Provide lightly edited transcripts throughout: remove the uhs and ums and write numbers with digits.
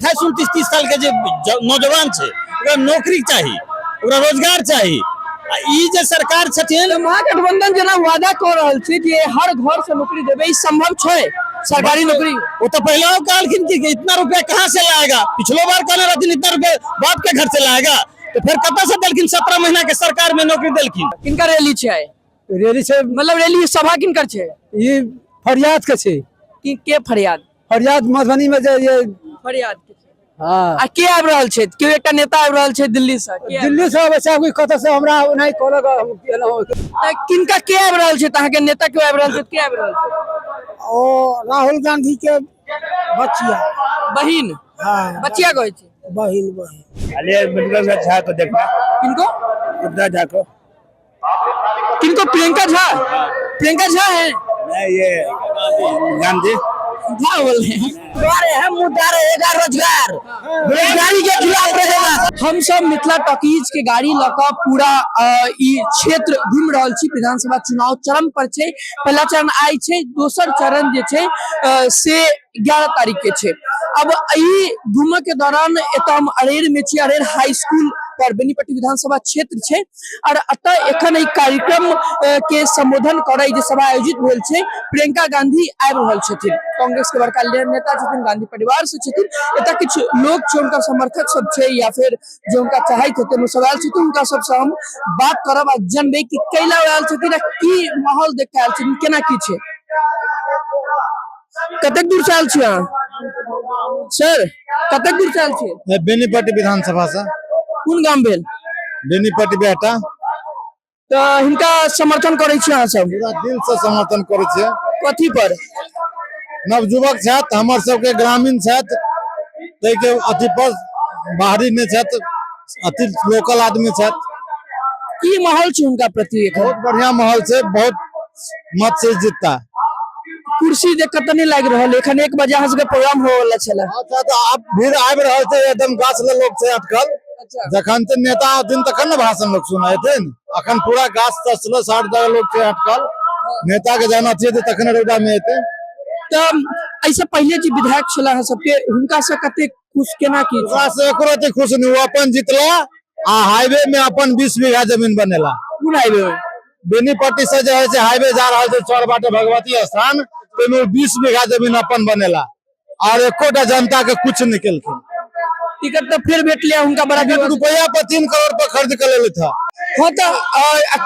28 29 30 साल के जे नौजवान छै, ओकरा नौकरी चाही, ओकरा रोजगार चाही। आ ई जे सरकार छथिन, तऽ महागठबंधन जेना वादा कऽ रहल छै जे हर घर से नौकरी देबै, ई संभव छै सरकारी नौकरी? वो तो पहले कहलखिन कि इतना रुपया कहाँ से लाएगा। पिछलो बार कहने रहथिन इतना रुपया बाप के घर से लाएगा, तो फिर कतऽ से देलखिन? 17 महीना के सरकार में नौकरी देलखिन। किनकर रैली छै आइ? रैली छै। मतलब रैली सभा किनकर छै? ई फरियाद के छै। कि के फरियाद? फरियाद मधुबनी में जे ये। फरियाद के छै। हाँ। आ के आबि रहल छै? केओ एकटा नेता आबि रहल छै दिल्ली से, के आबि- दिल्ली से आबै छै, कोई कतऽ से हमरा ओनाही कहलक, हम गेलहुँ। तऽ किनका के आबि रहल छै? तऽ अहाँके नेता केओ आबि रहल छै? के आबि रहल छै? ओ राहुल गांधी के बचिया। बहिन? हाँ। बचिया कहै छै? बहिन, बहिन। अरे मेडिकल झा को देखना। किनको? गुड्डा झा को। किनको? प्रियंका झा? प्रियंका झा है? नहीं, ये गांधी। झा बोल रहे हैं। अरे हम मुद्दा रहेगा रोजगार, बेरोजगारी के खिलाफ रहेगा। हम सब मिथिला टॉकीज के गाड़ी लऽ कऽ पूरा ई क्षेत्र घुमि रहल छी। विधानसभा चुनाव चरम पर छै। पहिला चरण आइ छै, दोसर चरण जे छै से 11 तारीख के छै। अब ई घूमऽ के दौरान एतऽ हम अरेर में छी, अरेर हाई स्कूल पर, बेनीपट्टी विधानसभा क्षेत्र छै। और एतऽ एखन ई कार्यक्रम के संबोधन करै जे सभा आयोजित भेल छै, प्रियंका गांधी आबि रहल छथिन। कांग्रेस के बड़का नेता छथिन, गांधी परिवार से छथिन। एतऽ किछु लोग छै, हुनकर समर्थक सब छै या फिर जे हुनका चाहैत हेतै ओ सब आयल छथिन। हुनका सबसँ हम बात करब आ जानबै कि कैला आयल छथिन आ की माहौल देख के आयल छथिन, केना की छै। कतेक दूर से आयल छी अहाँ सर? कतेक दूर से आयल छी? बेनीपट्टी विधानसभा से। कोन गाम भेल? बेनीपट्टी बेटा। तऽ हिनका समर्थन करै छी अहाँ सब? पूरा दिल से समर्थन करै छियै। कथी पर? नवयुवक छथि, हमर सबके ग्रामीण छथि, ताहिके अथी पर बाहरी नहि छथि, अथी लोकल आदमी छथि। की माहौल छै हुनका प्रति एखन? बहुत बढ़िया माहौल छै, बहुत मत से जीतता। कुर्सी देख कऽ तऽ नहि लागि रहल। एखन 1 बजे अहाँ सबके प्रोग्राम होय वाला छलै। अच्छा, तऽ आब भीड़ आबि रहल छै, एकदम गाछ लग लोक छै अटकल। जखन तऽ नेता औथिन तखन ने भाषण लोक सुनेथिन। अखन पूरा गाछ तछ लग 60 जगह लोक छै अटकल। नेता के जहन अथी हेतै तखन रौदा में एतै। तऽ एहिसँ पहिले जे विधायक छलै अहाँ सबके, हुनका से कतेक खुश, केना की? ओकरा से एको रति खुश नहि। ओ अपन जीतला आ हाईवे में अपन 20 बीघा जमीन बनेला। कोन हाईवे? बेनीपट्टी से जे है से हाईवे जा रहल छै चौर बाटे भगवती स्थान, ताहिमे ओ 20 बीघा जमीन अपन बनेला और एकोटा जनता के कुछ नहीं केलखिन। टिकट तऽ फेर भेटलै हुनका बड़ा टिकट रुपया पर 3 करोड़ पर खर्च कर लेले था। हाँ, तऽ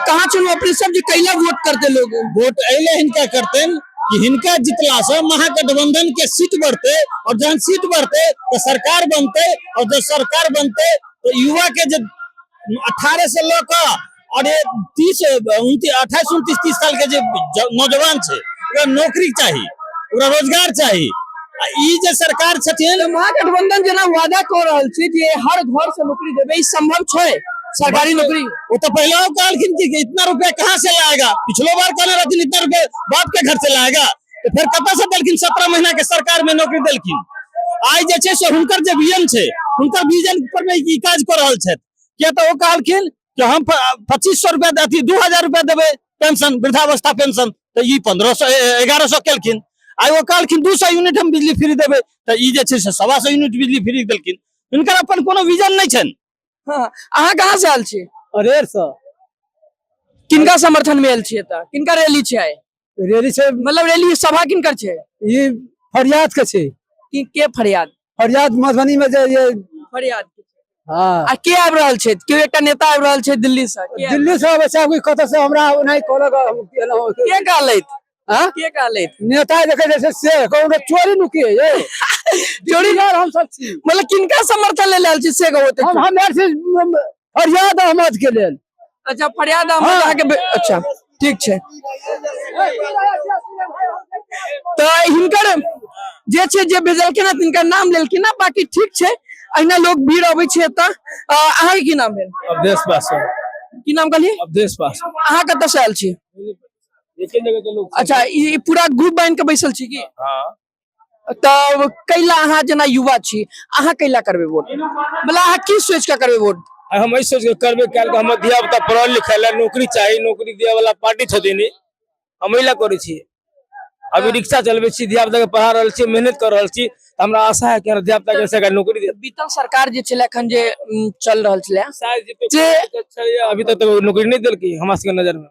कहाँ छलहुँ अपने सब जे कैला वोट करते लोग? वोट एहिले हिनका करतेन कि हिनका जितला से महागठबंधन के सीट बढ़ते और जहन सीट बढ़ते तो सरकार बनते और जब सरकार बनते तो युवा के जे 18 से लऽ कऽ और ये 30 29 28 29 30 साल के जे नौजवान छै, ओकरा नौकरी चाही, ओकरा रोजगार चाही। आ ई जे सरकार छथिन, तऽ महागठबंधन जेना वादा कऽ रहल छै जे हर घर से नौकरी देबै, ई संभव छै सरकारी नौकरी? वो तो पहले कहलखिन कि इतना रुपया कहाँ से लाएगा। पिछलो बार कहने रहथिन इतना रुपया बाप के घर से लाएगा, तो फिर कतऽ से देलखिन? 17 महीना के सरकार में नौकरी देलखिन। आइ जे छै से हुनकर जे विजन छै, हुनकर विजन पर में ई काज कऽ रहल छथि। किया तऽ ओ कहलखिन कि हम 2500 रुपया अथी 2000 रुपया देबै पेंशन, वृद्धावस्था पेंशन, तऽ ई 1500, 1100 केलखिन। आइ ओ कहलखिन 200 यूनिट हम बिजली फ्री देबै, तऽ ई जे छै से 125 यूनिट बिजली फ्री देलखिन। हिनकर अपन कोनो विजन नहि छनि। हाँ, अहाँ कहाँ से आयल छी? अरेर से। किनका समर्थन में आयल छी एतऽ? किनका रैली छै आइ? रैली छै। मतलब रैली सभा किनकर छै? ई फरियाद के छै। कि के फरियाद? फरियाद मधुबनी में जे ये। फरियाद के छै। हाँ। आ के आबि रहल छै? केओ एकटा नेता आबि रहल छै दिल्ली से, के आबि- दिल्ली से आबै छै, कोई कतऽ से हमरा ओनाही कहलक, हम गेलहुँ। के कहलथि? हाँ? के कहलथि? नेता देखै छै से कहू चोरी नुकी ये। चोरी? यार हम सब छी। मतलब किनका समर्थन लेल आयल छी से कहू तऽ। हम आयल छी फरियाद अहमद के लेल। अच्छा, फरियाद अहमद। हाँ। अहाँके अच्छा, ठीक छै। तऽ हिनकर जे छै जे भेजलखिन हँ तिनकर नाम लेलखिन हँ, बाकी ठीक छै। अहिना लोग भीड़ अबै छै एतऽ। अहाँके की नाम भेल? अवधेश पासवान। की नाम कहलियै? अवधेश पासवान। अहाँ कतऽ से आयल छी? एके जगह के लोग। अच्छा, ई पूरा ग्रुप बनि के बैसल छी की? हाँ। तब कैला अहाँ जेना युवा छी, अहाँ कैला करबै वोट? मतलब अहाँ की सोचि कऽ करबै वोट? आ हम एहि सोच के करबै काल्हि के हमर धिया पुता पढ़ल लिखल है, नौकरी चाही, नौकरी दिअ वाला पार्टी छथिन ई। हम एहि लए करै छी। अभी रिक्शा चलबै छी, धिया पुता के पढ़ा रहल छी, मेहनत कर रहल छी, तऽ हमरा आशा है कि हमरा धिया पुता के सरकार नौकरी देत। बीतल सरकार जे छलै एखन जे चल रहल छलै शायद जे जे- छलैए, अभी तक तऽ नौकरी नहि देलकै हमरा सबके नजर मे।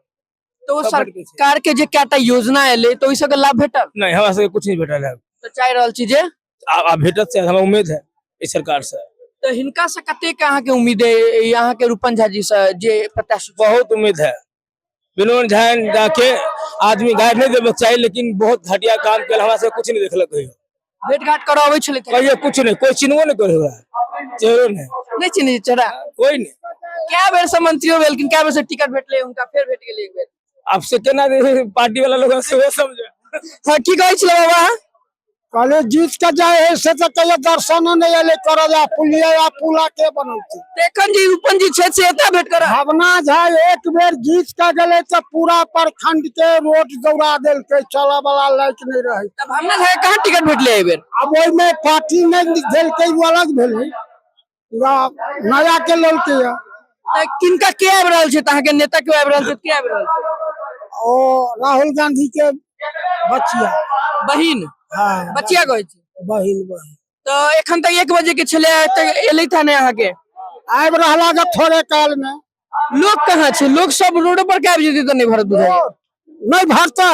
तऽ ओ सब भेट गेल छै। सरकार के जे कएटा योजना एलै तऽ ओहि सबके लाभ भेटल? नहि, हमरा सबके कुछ नहि भेटल है। तऽ चाहि रहल छी जे आब भेटत शायद, हमरा उम्मीद है इस सरकार से। तऽ हिनका से कतेक अहाँके उम्मीद है, अहाँके रूपन झा जी से जे प्रत्याशी? बहुत उम्मीद है। विनोद झा जाके आदमी गारि नहीं देबे चाही, लेकिन बहुत घटिया काम कल, हमरा से कुछ नहीं देखलक कहियो। भेट घाट करऽ अबै छलै? कहियो कुछ नहीं, कोई चिन्हबो नहीं करे ओकरा, चेहरो नहीं। नहि चिन्है चेहरा? कोई नहीं। कए बेर से मंत्रियो भेलखिन, कए बेर से टिकट भेटलै हुनका, फेर भेट गेलै एक बेर। अब से केना दे, पार्टी वाला लोग से वो समझे। हँ, की कहै छलै बाबा अहाँ? कहले जीत के जाए है से तऽ कहियो दर्शनो नहि एलै करऽ ला, पुलिया आ पुला के बनौते। तऽ एखन जे रूपन जी छथि से एता भेट करऽ? भावना झा एक बेर जीत के गेलै तऽ पूरा प्रखंड के रोड दौड़ा देलकै, चलऽ वाला लायक नहि रहै। तऽ भावना झा के कहाँ टिकट भेटलै एहि बेर? आब ओहिमे पार्टी नहि देलकै ओ अलग भेलै, पूरा नया के लेलकै ये। तऽ किनका के आबि रहल छै? तऽ अहाँके नेता के आबि रहल छै, के आबि रहल छै? ओ राहुल गांधी के बचिया। बहिन? हाँ। बचिया कहै छै? बहिन, बहिन। तऽ एखन तक 1 बजे के छलै, तऽ एलै था नहि अहाँके? आबि रहला के थोड़े काल मे। लोक कहाँ छै? लोक सब रोडो पर के आबि जेतै तऽ नहि भरत बुझाइया। नहीं भरतै।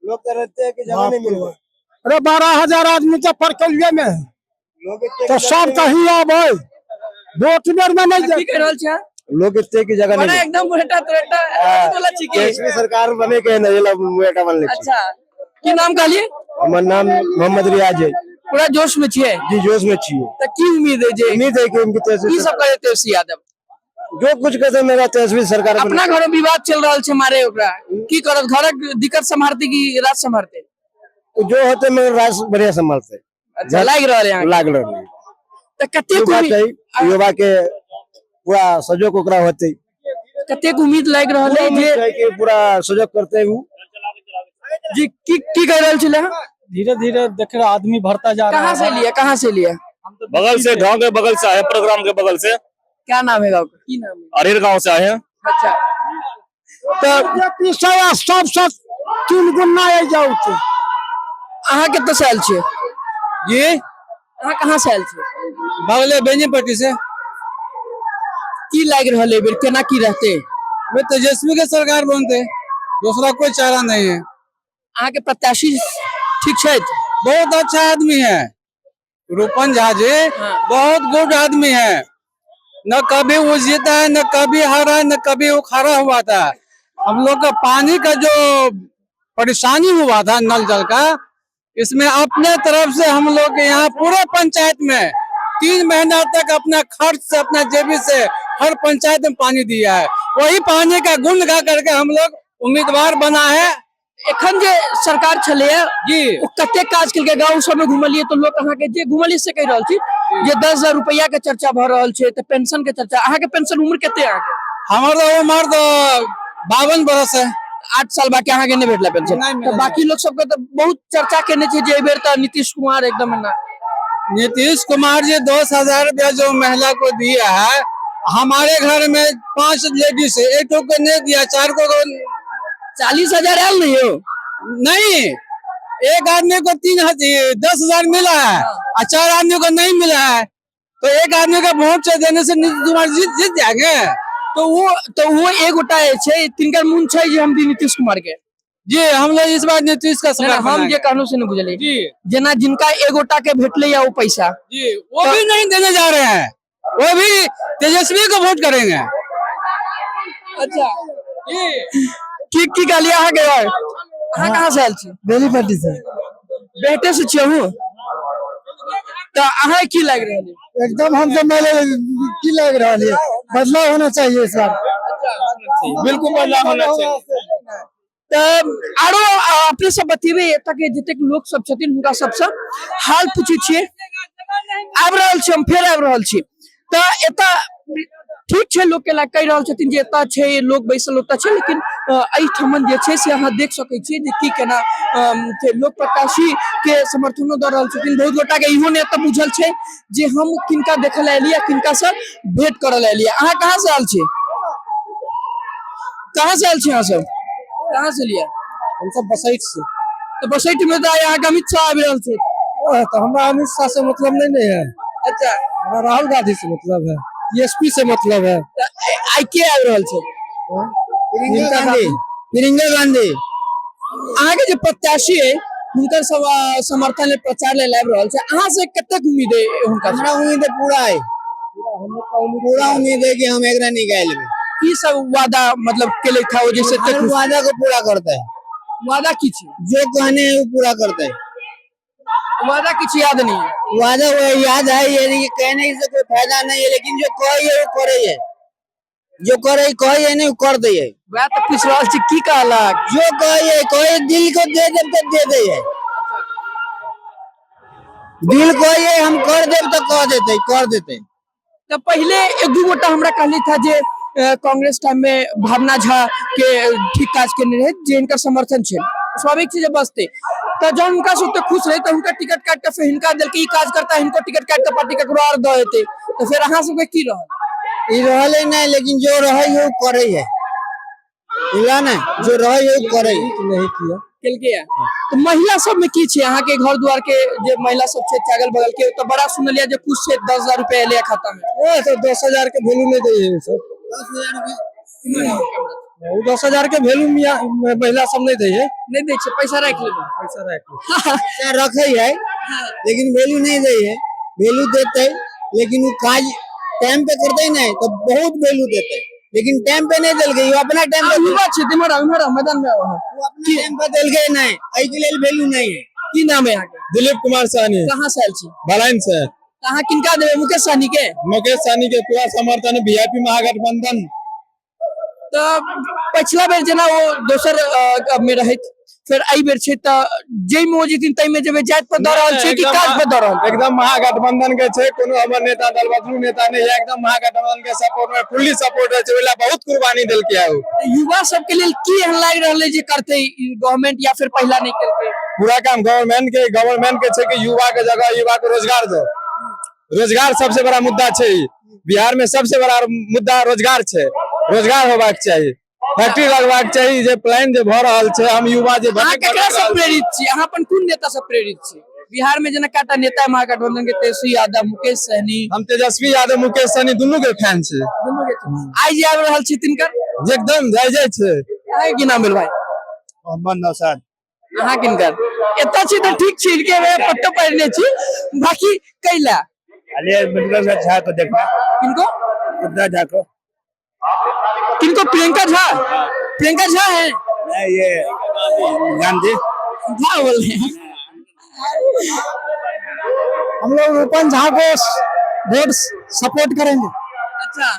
लोग तो रहते हैं कि जगह नहीं मिल। अरे 12,000 आदमी तो परकलिये में है, तो सब कहीं आबै वोट बेर में नहीं। की कहि रहल छै अहाँ? लोग इतने की जगह बड़ा एकदम मोटा तोटा वाला छी की? तेजस्वी सरकार बने के नहीं बेटा बन ले। अच्छा, की नाम कहलिए? हमर नाम मोहम्मद रियाज है। पूरा जोश में छियै? जी, जोश में छिए। तऽ की उम्मीद है जे उम्मीद है कि उनकी तेजस्वी की सब करे तेजस्वी यादव? जो कुछ कहते मेरा तेजस्वी सरकार बने। अपना घर में विवाद चल रहल छै, मारे ओकरा की करत? घरक दिक्कत सम्हारते की राज सम्हारते? जो होते मेरे राज बढ़िया संभालते। अच्छा लागि रहल है अहाँके? लाग रहल है। तऽ कतेक युवा उम्मीद छै, युवा के पूरा सहयोग ओकरा होते। कतेक उम्मीद लागि रहल है जे छै कि पूरा सहयोग करते उ। जी, की की कहि रहल छलै अहाँ? धीरे धीरे देख रहे आदमी भरता जा रहा कहाँ है। से लिए, कहाँ से लिए? बगल से, गांव के बगल से आए हैं, प्रोग्राम के बगल से। क्या नाम है गाँव का, की नाम है? अरेर गांव से आए हैं। अच्छा, तऽ बीजेपी से सबसे 3 गुना आइ जाउ छै। अहाँ कतऽ से आयल छियै? जी। अहाँ कहाँ से आयल छियै? बगले बेनीपट्टी से। की लागि रहल है एहि बेर, केना की रहते? वे तेजस्वी के सरकार बनते, दूसरा कोई चारा नहीं है। अहाँके प्रत्याशी ठीक छथि? बहुत अच्छा आदमी है रूपन झा जी। हाँ। बहुत गुड आदमी है, न कभी वो जीता है, न कभी हारा है, न कभी वो खड़ा हुआ था। हम लोग का पानी का जो परेशानी हुआ था नल जल का, इसमें अपने तरफ से हम लोग के यहाँ पूरे पंचायत में 3 महीना तक अपना खर्च से, अपना जेबी से हर पंचायत में पानी दिया है। वही पानी का गुण गा करके हम लोग उम्मीदवार बना है। एखन जे सरकार छलैया जी। ओ कतेक काज केलकै? गाँव सबमे घुमलियै तऽ लोक अहाँके जे घुमलियै से कहि रहल छी जे 10,000 रुपैआ के चर्चा भऽ रहल छै, तऽ पेंशन के चर्चा। अहाँके पेंशन उम्र कते अहाँके? हमारा तो उम्र तो 52 बरस है। 8 साल बाकी, अहाँके नहि भेटला पेंशन? नहि मिलल। तऽ बाकी लोक सबके तऽ बहुत चर्चा केने छै जे एहि बेर तऽ नीतीश कुमार एकदम एना। नीतीश कुमार जी 10,000 रुपया जो महिला को दिया है, हमारे घर में 5 लेडीज है, एक को नहीं दिया, 4 को 40,000 आयल नहीं हो? नहीं, एक आदमी को 10,000 मिला है और 4 आदमी को नहीं मिला है, तो एक आदमी का वोट से देने से नीतीश कुमार जीत जीत जाएंगे। तऽ वो एक गोटा जे छै तिनकर मोन छै जे हम दी नीतीश कुमार के। जी, हम लोग इस बार नीतीश का नहि, सरकार हम जे बनाएंगे। कहलहुँ से नहि बुझलियै। जी। जेना जिनका एक गोटा के भेटलै या ओ पैसा। जी, वो भी नहीं देने जा रहे हैं, वो भी तेजस्वी को वोट करेंगे। अच्छा, की की कहलियै अहाँके? अहाँ कहाँ से आयल छी? बेनीपट्टी से। बेहटे से छियै अहूँ? तऽ अहाँ की लागि रहल है? एकदम हम तो मेले की लग रहा है, बदलाव होना चाहिए इस बार। बिल्कुल बदलाव होना चाहिए। तऽ आरो अपने सब बतेबै, एतऽ के जतेक लोक सब छथिन हुनका सबसँ हाल पूछै छियै। आबि रहल छी हम, फेर आबि रहल छी। तऽ एतऽ ठीक छै, लोक के लग कहि रहल छथिन जे एतऽ छै लोक बैसल, ओतऽ छै, लेकिन एहिठमन जे छै से अहाँ देख सकै छियै जे की केना छै। लोक प्रत्याशी के समर्थनो दऽ रहल छथिन। बहुत गोटा के इहो नहि एतऽ बुझल छै जे हम किनका देखऽ लए एलियै, किनका से भेंट करऽ लए एलियै। अहाँ कहाँ से आयल छी? कहाँ से आयल छी अहाँ सब? कहाँ से लियै? हम सब बसैठ से। तऽ बसैठ में तऽ अहाँके अमित शाह आबि रहल छै। तो हमरा अमित शाह से मतलब नहीं नहीं है। अच्छा। हमरा राहुल गांधी से मतलब है, ईएसपी से मतलब है। तऽ आइ के आबि रहल छै? प्रियंका गांधी, प्रियंका गांधी। अहाँके जे प्रत्याशी है हुनकर सब समर्थन लेल प्रचार लेल आबि रहल छै, अहाँ से कतेक उम्मीद है हुनका से? हमरा उम्मीद है पूरा है, पूरा उम्मीद है कि हम एकरा निकाल लेबै। की सब वादा मतलब केलथि है ओ जैसे हर वादा को पूरा करता है। वादा की छै? जो कहने है वो पूरा करता है। वादा किछु याद नहीं है? वादा वो याद है, यानी कि कहने से कोई फायदा नहीं है, लेकिन जो कहे है वो करे है, जो करे कहे है नहीं वो कर दे है। वएह तऽ पूछि रहल छी की कहलक। जो कहे है, कहे दिल को दे दे तो दे दे है, दिल कहे है हम कर देब तो कह देते, कर देते। तऽ पहिले एक दू गोटा हमरा कहले था जे कांग्रेस टाइम में भावना झा के ठीक काज केने रहे, जे हिनकर समर्थन छै, स्वाभाविक छै जे बसते, तऽ जहन हुनका से ओते खुश रहे तऽ हुनका टिकट काटि के फेर हिनका देलकै, ई काज करता हिनको टिकट काटि के पार्टी ककरो आर दऽ देतै, तऽ फेर अहाँ सबके की रहल? ई रहले नहीं, लेकिन जो रहे है वो करे है, बुझला ना, जो रहे है वो करे है। नहीं किया। केलकै या। तऽ महिला सब में की छै? अहाँके घर दुआर के जे महिला सब छै अगल बगल के, तऽ बड़ा सुनलियै जे खुश छै, 10,000 रुपया एलै खाता में। ओ तो 10,000 के वैल्यू नहीं दे है वो सब। वो 10,000 के वैल्यू महिला सब नहीं दे है। नहि दै छै, पैसा राखि लेबै। पैसा रख। पैसा रखे है लेकिन वैल्यू नहीं दे है, वैल्यू देते लेकिन वो काज टाइम पे करते नहीं तो बहुत वैल्यू देते, लेकिन टाइम पे नहीं देलकै, वो अपना टाइम पे युवा छै, इम्हर आउ, इम्हर आउ, मैदान में आउ अहाँ। वो अपना टाइम पे देलकै नहीं, एहि के लेल वैल्यू नहीं है। की नाम है अहाँके? दिलीप कुमार सहनी। कहाँ से आयल छी? बलाइन से। तऽ अहाँ किनका देबै, मुकेश सहनी के? मुकेश सहनी के पूरा समर्थन, वीआईपी महागठबंधन। तऽ पछिला बेर जेना ओ दोसर में रहैत, फेर एहि बेर छै तऽ जाहिमे ओ जेथिन ताहिमे जेबै, जाति पर दऽ रहल छै कि काज पर दऽ रहल छै? एकदम महागठबंधन के छै, कोनो हमर नेता दल बदलू नेता नहीं है, एकदम महागठबंधन के सपोर्ट में फुल्ली सपोर्ट है छै, ओहि ला बहुत कुर्बानी देलकै है ओ। तऽ युवा सबके लेल की एहन लागि रहल है जे करतै गवर्नमेंट या फिर पहिला नहि केलकै? पूरा काम गवर्नमेंट के छै कि युवा के जगह युवा के रोजगार दो, रोजगार सबसे बड़ा मुद्दा छै ई। बिहार में सबसे बड़ा मुद्दा रोजगार छै, रोजगार होबाक चाही, फैक्ट्री लगबाक चाही, जे प्लान जे भऽ रहल छै, हम युवा जे अहाँ भटक केकरा रहल से प्रेरित छी? अहाँ अपन कोन नेता से प्रेरित छी? बिहार में जेना काटा नेता है महागठबंधन के, तेजस्वी यादव, मुकेश सहनी। हम तेजस्वी यादव, मुकेश सहनी दुनू के फैन छी। दुनू के छी। आइ जे आबि रहल छी तिनकर? एकदम जय जय छै। अहाँके की नाम भेल भाई? मोहम्मद नौशाद। अहाँ किनकर? एतऽ छी तऽ ठीक छी, इनके वे पट्टो पहिरने छी, बाकी कैला? अरे प्रियंका झा को देखना। किनको? प्रियंका झा को। किनको? प्रियंका झा? प्रियंका झा है? नहीं, ये गांधी। झा बोल रहे हैं। हम लोग रूपन झा को वोट सपोर्ट करेंगे। अच्छा,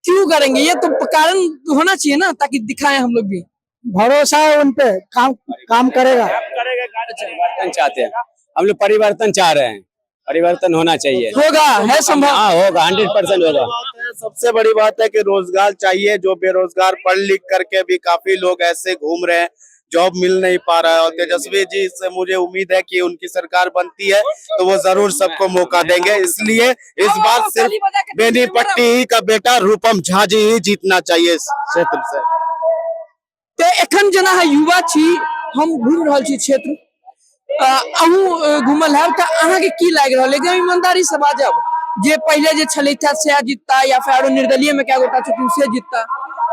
क्यों करेंगे? ये तो कारण होना चाहिए ना, ताकि दिखाएं हम लोग भी। भरोसा है उन पे, काम काम करेगा। परिवर्तन चाहते हैं हम लोग, परिवर्तन चाह रहे हैं, परिवर्तन होना चाहिए। होगा, है संभव? हाँ होगा, 100% होगा। सबसे बड़ी बात है कि रोजगार चाहिए, जो बेरोजगार पढ़ लिख करके भी काफी लोग ऐसे घूम रहे हैं, जॉब मिल नहीं पा रहा है, और तेजस्वी जी से मुझे उम्मीद है कि उनकी सरकार बनती है तो वो जरूर सबको मौका देंगे, इसलिए इस बार सिर्फ बेनीपट्टी ही का बेटा रूपम झा जी ही जीतना चाहिए इस क्षेत्र से। तऽ एखन जेना अहाँ युवा छी, हम घुमि रहल छी क्षेत्र, अहूँ घुमल हैब, तऽ अहाँके की लागि रहल है? एकदम ईमानदारी से बाजब, जे पहिले जे छलथि से जीतता या फिर आरो निर्दलीय में कए गोटा छथिन से जीतता?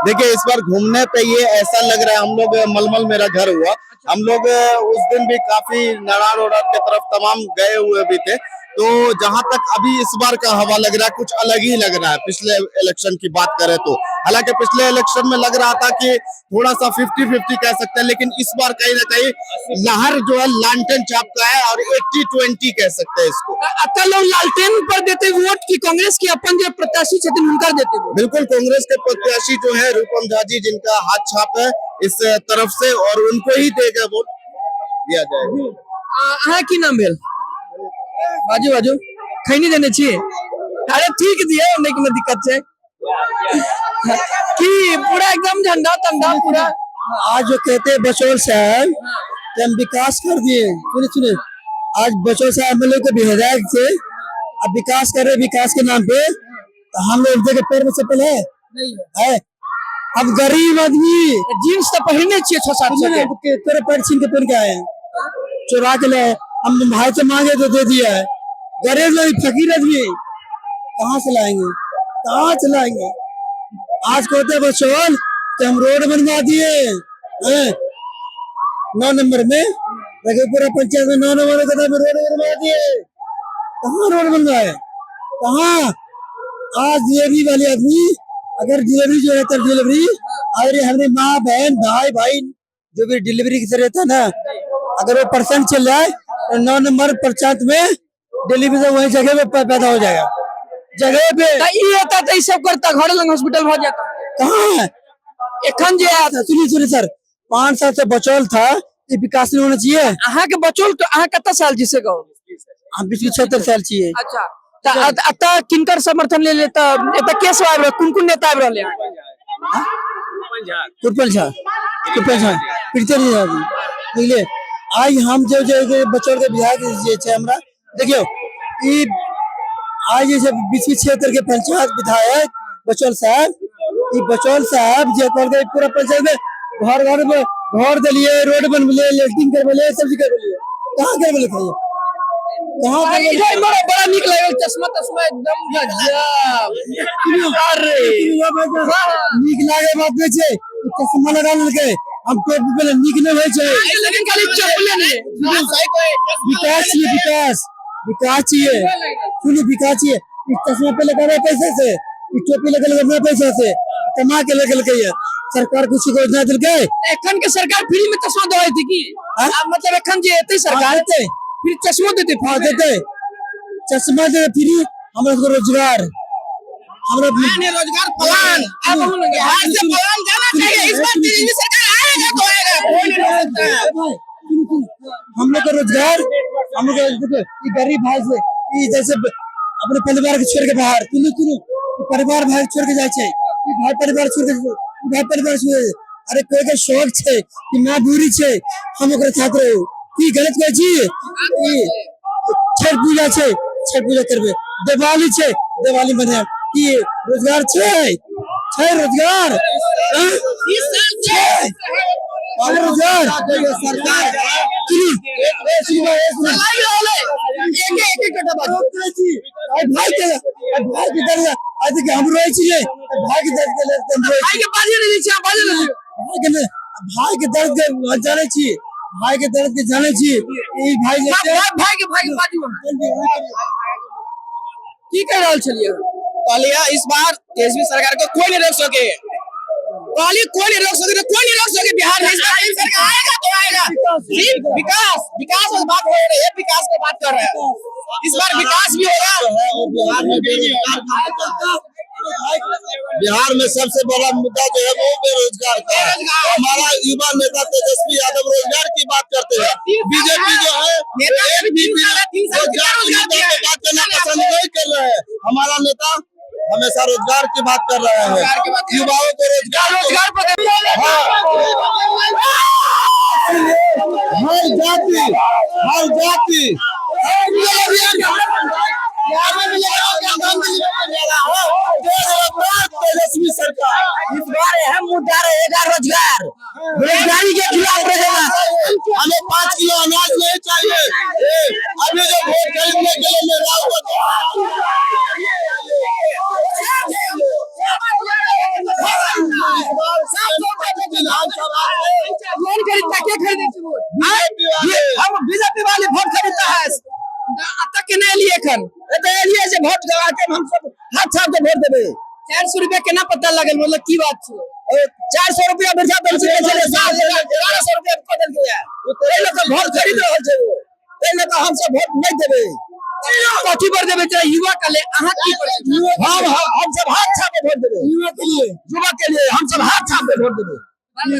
देखिए, इस बार घूमने पे ये ऐसा लग रहा है, हम लोग मलमल मेरा घर हुआ, हम लोग उस दिन भी काफी नरार उरार के तरफ तमाम गए हुए भी थे, तो जहां तक अभी इस बार का हवा लग रहा है कुछ अलग ही लग रहा है पिछले इलेक्शन की बात करें तो। हालांकि पिछले इलेक्शन में लग रहा था कि थोड़ा सा 50-50 कह सकते हैं, लेकिन इस बार कहीं ना कहीं लहर जो है लालटेन छाप का है और 80-20 कह सकते हैं इसको। अतः लोग लालटेन पर देते वोट की कांग्रेस की अपन जो प्रत्याशी छथिन हुनकर देते वोट? बिल्कुल, कांग्रेस के प्रत्याशी जो है रूपम झा जी, जिनका हाथ छाप है इस तरफ से, और उनको ही देगा वोट दिया जाएगा। अहाँ की नाम भेल? बाजू बाजू। खैनी देने छी? अरे ठीक दियौ, नहि कोनो दिक्कत छै। की पूरा एकदम झंडा तंडा पूरा। आज जो कहते हैं बचौल साहब कि हम विकास कर दिए, सुने सुने, आज बचौल साहब हम लोग को विधायक थे, अब विकास कर रहे विकास के नाम पे, तो हम लोग के पैर में चप्पल है है? अब गरीब आदमी जींस तऽ पहिरने छियै 600-700 के। तेरे पैर छीन के पहन के आए हैं, चुरा के ले आए। हम भाई से मांगे तो दे दिया है। गरीब लोग, फकीर आदमी कहाँ से लाएंगे, कहाँ से लाएंगे? आज कहते बचौल कि हम रोड बनवा दिए हैं 9 नंबर में, रघुपुरा पंचायत में 9 नंबर में रोड बनवा दिए। कहाँ रोड बनवाए, कहाँ? आज डिलीवरी वाले आदमी अगर डिलीवरी जो रहता है, डिलीवरी अगर हमारी माँ बहन भाई भाई जो भी डिलीवरी से रहता है ना, अगर वो परसेंट चल रहा है तो 9 नंबर पंचायत में डिलीवरी से वही जगह पे पैदा हो जाएगा, जगह पे। तऽ ई एता तऽ ई सब करता, घरे लग हॉस्पिटल भऽ जाता। कहाँ है एखन जे आयत? सुनिए सुनिए सर, 5 साल से बचौल था, ये विकास नहीं होना चाहिए। अहाँके बचौल तऽ अहाँ कते साल छी से कहू? हम 75 साल चाहिए। अच्छा, तऽ एतऽ किनकर समर्थन ले ले? तऽ एतऽ के सब आबि रहल, कोन कोन नेता आबि रहल है? कृपल झा, कृपल झा, प्रीतम झा। बुझलिए, आइ हम जे जे बचौल के विधायक जे छै हमरा देखियौ, ई आइ जे छै बिस्फी क्षेत्र के पंचायत विधायक बचौल साहब, ई बचौल साहब जे कहलकै पूरा पंचायत में घर घर में घर देलिए, रोड बनबेलिए, लैट्रिन करबेलिए, सब चीज करबेलिए। कहाँ करबेलिए कहिए, कहाँ करबेलिए? इधर बड़ा बड़ा नीक लागल, चश्मा तश्मा एकदम गजब। अरे नीक लागे बात नहि छै, चश्मा लगा लेलकै, हम टोपी पहले नीक नहि होइ छै। लेकिन खाली चप्पले नहीं। विकास चाहिए, विकास, विकास चाहिए। सुनिए, विकास चाहिए। ई चश्मा पे लगाना पैसे से, ई टोपी लगल अपना पैसा से कमा के लगलकै है। सरकार कुछ योजना देलकै? एखन के सरकार फ्री में चश्मा दे थी की? हाँ? आ, मतलब एखन जे एतै सरकार देतै, फिर चश्मो देतै? हाँ देतै, चश्मा देतै फ्री। हमरा सबके रोजगार, हमरा रोजगार पलान बिहार से पलान जाना चाहिए। इस बार तेजस्वी सरकार आएगा तो आएगा, कोई नहीं रोक सकता है। हम लोग का रोजगार, हम लोग का देखो, ये गरीब भाई से ये जैसे अपने परिवार के छोड़ के बाहर, सुनू सुनू, ई परिवार भाई छोड़ के जाए छै, ई भाई परिवार छोड़ के, ई भाई परिवार छोड़ के। अरे कोई के शौक छै कि माँ बुरी छै, हम ओकरा साथ रहू, की गलत कहै छी? ई छठ पूजा छै, छठ पूजा करबै, दिवाली छै, दिवाली मनायब, की रोजगार छै? छै रोजगार? हाँ? छै रोजगार? सरकार सुनू, ए सुनू भाई, ए सुनू। भाई के, भाई के दर्द आज के हम रोए छियै, भाई के दर्द के लेल हम रोए भाई के बाजे नहीं छी, बाजे नहीं। भाई के ने- भाई के दर्द के जानै छी, भाई के दर्द के जानै छी। ई भाई जे छै- भाई के, भाई के बाजू। की कह रहल छलियै? कहलिए इस बार तेजस्वी सरकार को कोई नहीं रोक सके, कहलिए कोई नहीं रोक सके तो कोई नहीं रोक सके बिहार में। इस बार तेजस्वी सरकार आएगा तो आएगा। सिर्फ विकास, विकास की बात हो रही है, विकास की बात कर रहे हैं। इस बार विकास भी होगा। बिहार में सबसे बड़ा मुद्दा जो है वो बेरोजगार का है। हमारा युवा नेता तेजस्वी यादव रोजगार की बात करते हैं। बीजेपी जो है नेता एक भी तीन साल है, तीन साल रोजगार कितना रोजगार की दिया है? बात करना पसंद नहीं कर रहे हैं। हमारा नेता हमेशा रोजगार की बात कर रहे हैं, रोजगार की बात कर रहे हैं। युवाओं को रोजगार रोजगार पर हर जाति, हर जाति तेजस्वी सरकार। इस बार अहम मुद्दा रहेगा रोजगार, बेरोजगारी के खिलाफ रहेगा। हमें 5 किलो अनाज नहीं चाहिए। अभी जो वोट खरीदने के लिए मेरा कौन खरीदता, के खरीदै छै वोट? हम बीजेपी वाले वोट खरीदता है। अतऽ केना एलियै एखन? एतऽ एलियै जे वोट गवा के हम सब हाथ छाप के वोट देबै। 400 रुपया केना पता लागल, मतलब की बात छै? 400 रुपया वृद्धा पेंशन के छलै, 1200 रुपया कऽ देलकै। ताहि लऽ कऽ वोट खरीद रहल छै ओ, ताहि लऽ कऽ हम सब वोट नहि देबै। कथी पर देबै? चाहे युवा के ले अहाँ की पर? हम सब हाथ छाप के वोट देबै। युवा के लिए, युवा के लिए हम सब हाथ छाप के वोट देबै।